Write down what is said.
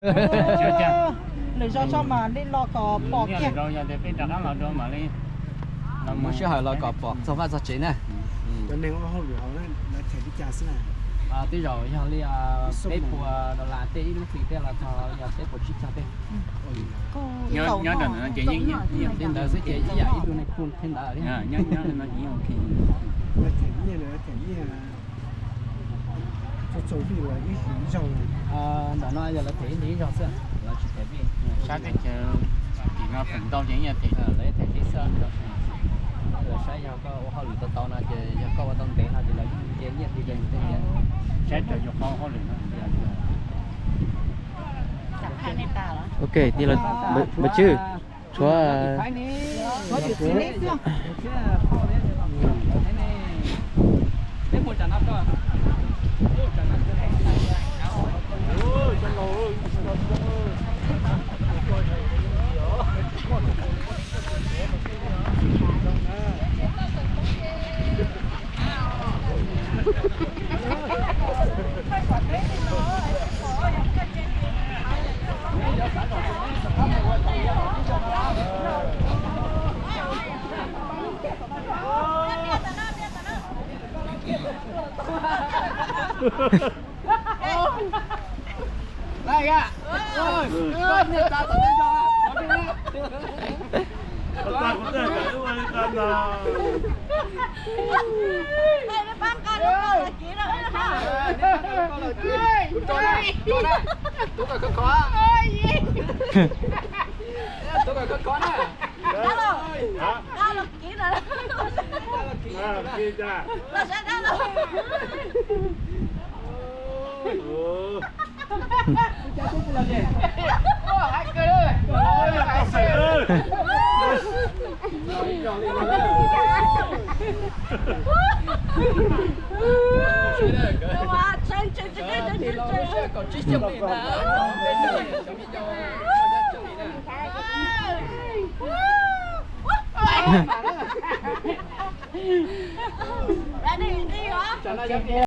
Lwm zaus tso mam li los kom pom kiag. Lwm zaus yog tias peb rov qab los rau mam li muab sij hawm los kom pom txog vaj txog tsev na. Cov neeg ua hauj lwm hauv lawv them li cas xwb na? Tej zaum yog li peb puas dollar tej ib lub hlis tej los txog yog peb puas tsib caug tej. Nyob ntawm no ces yeej li ntawd xwb ces ib yam ib tug nej phone thiab ntawd li. Nyob no ces yeej ok. Ntawm no yog lawv them ib hlis ib zaug xwb, lawv tsis them vij. Sab teb chaws tim no feem ntau ces yeej them, lawv them tib xwb. Lawv saib yog koj ua hauj lwm tau tau no ces yog koj ua tau ntev no ces lawv cia nyiaj rau yus tej tiag. Saib raws yus qhov hauj lwm no. Ok, npawg Tswb, tshuav